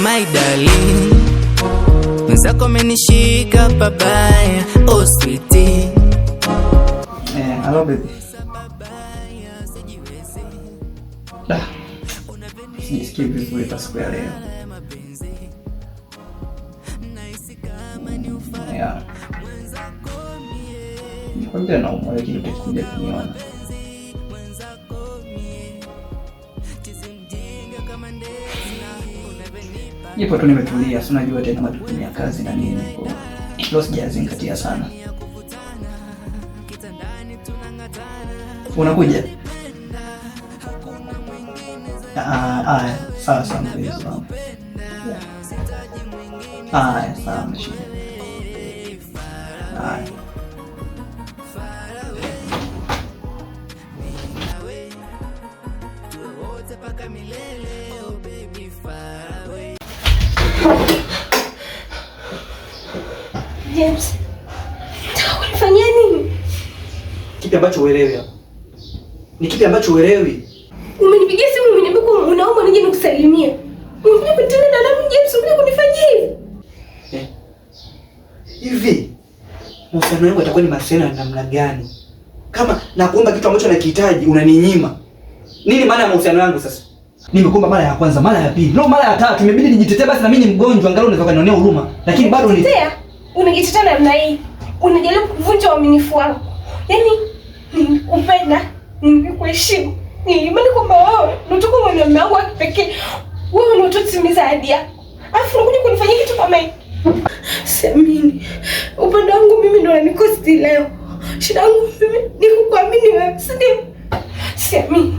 My darling, mwenzako amenishika pabaya, oh sweetie. Eh, hello baby. Da. Sijisikii vizuri kwa siku ya leo. Yeah. Nikwambia naumwa lakini utakuja kuniona. Nipo tu nimetulia, si unajua tena majukumu ya kazi na nini, kwa hilo sijazingatia sana. Unakuja? Ah, ah, sawa sawa mpenzi wangu. Haya, sawa mshida. Haya. James, unataka kunifanyia nini? Kipi ambacho uelewi hapa? Ni kipi ambacho uelewi? Umenipigia simu umeniambia kuwa unaumwa nije nikusalimie. Umekuja kunitenda na damu James, umekuja kunifanyia hivi? Eh. Hivi mahusiano yangu yatakuwa ni mahusiano ya namna gani? Kama nakuomba kitu ambacho nakihitaji unaninyima. Nini maana ya mahusiano yangu sasa? Nimekuomba mara ya kwanza, mara ya pili, leo mara ya tatu, imebidi nijitetee basi na mimi ni mgonjwa, angalau unaweza kunionea huruma. Lakini bado ni Unajitetea? Unajitetea namna hii. Unajaribu kuvunja uaminifu wangu. Yaani nilikupenda, nilikuheshimu. Niliimani kwamba wewe ndio utakuwa mwanaume wangu wa kipekee. Wewe ndio utatimiza ahadi yako. Alafu unakuja kunifanyia kitu kama hiki. Siamini. Upendo wangu mimi ndio unanikosti leo. Shida yangu mimi ni kukuamini wewe, si ndio? Siamini.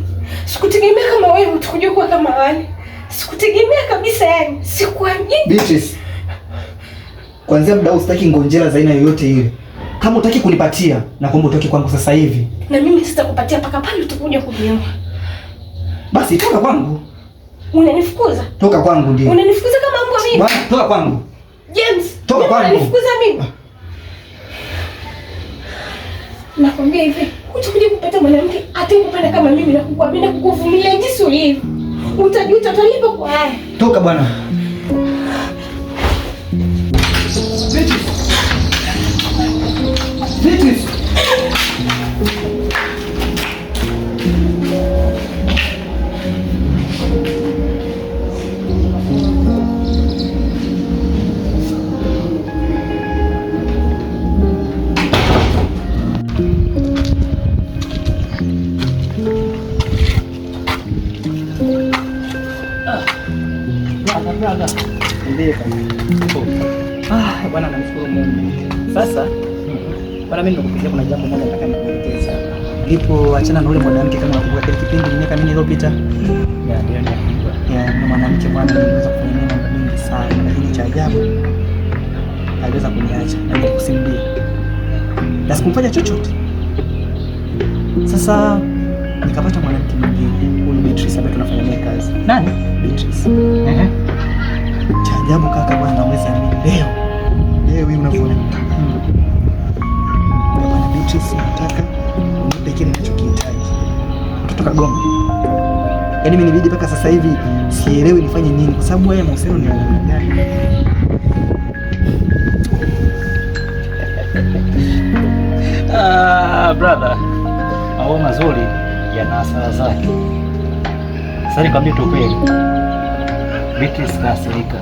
Sikutegemea kama wewe utakuja kuwa kama wale. Sikutegemea kabisa yani. Sikuamini. Beatrice. Kuanzia muda huu sitaki ngonjera za aina yoyote ile. Kama hutaki kunipatia, na kuomba utoke kwangu sasa hivi. Na mimi sitakupatia mpaka pale utakuja kunioa. Basi toka kwangu. Unanifukuza? Toka kwangu ndio. Unanifukuza kama mbwa mimi? Bwana, toka kwangu. James, Toka mimi kwangu. unanifukuza mimi? Nakwambia hivi, utakuja kupata mwanamke atakupenda kama mimi na kukuamini na kukuvumilia jinsi ulivyo. Utajuta, utalipa kwa haya. Toka bwana. Beatrice. Beatrice. Ndiyo kaka. Ah, bwana namshukuru Mungu. Sasa bwana, mimi nimekupigia kuna jambo moja nataka nikuelekeze. Ndipo achana na ule mwanamke, kama unakumbuka kile kipindi miaka minne iliyopita. Yeah, ndio nakumbuka. Yeah, yule mwanamke bwana, niliweza kufanya naye mambo mengi sana, lakini cha ajabu aliweza kuniacha na nilikusimulia. Na sikumfanya chochote. Sasa nikapata mwanamke mwingine, huyu Beatrice ambaye tunafanya naye kazi. Nani? Beatrice. Ehe. Cha ajabu kaka, bwana, naweza mimi leo leo hii unavyoona. Bwana Beatrice, nataka unipe kile ninachokihitaji. Mtoto kagoma. Yaani mimi nibidi mpaka sasa hivi sielewi nifanye nini kwa sababu haya mahusiano ni ya namna gani? Ah, brother. Maua mazuri yana hasara zake. Sasa nikwambie tu kweli. Beatrice kasirika.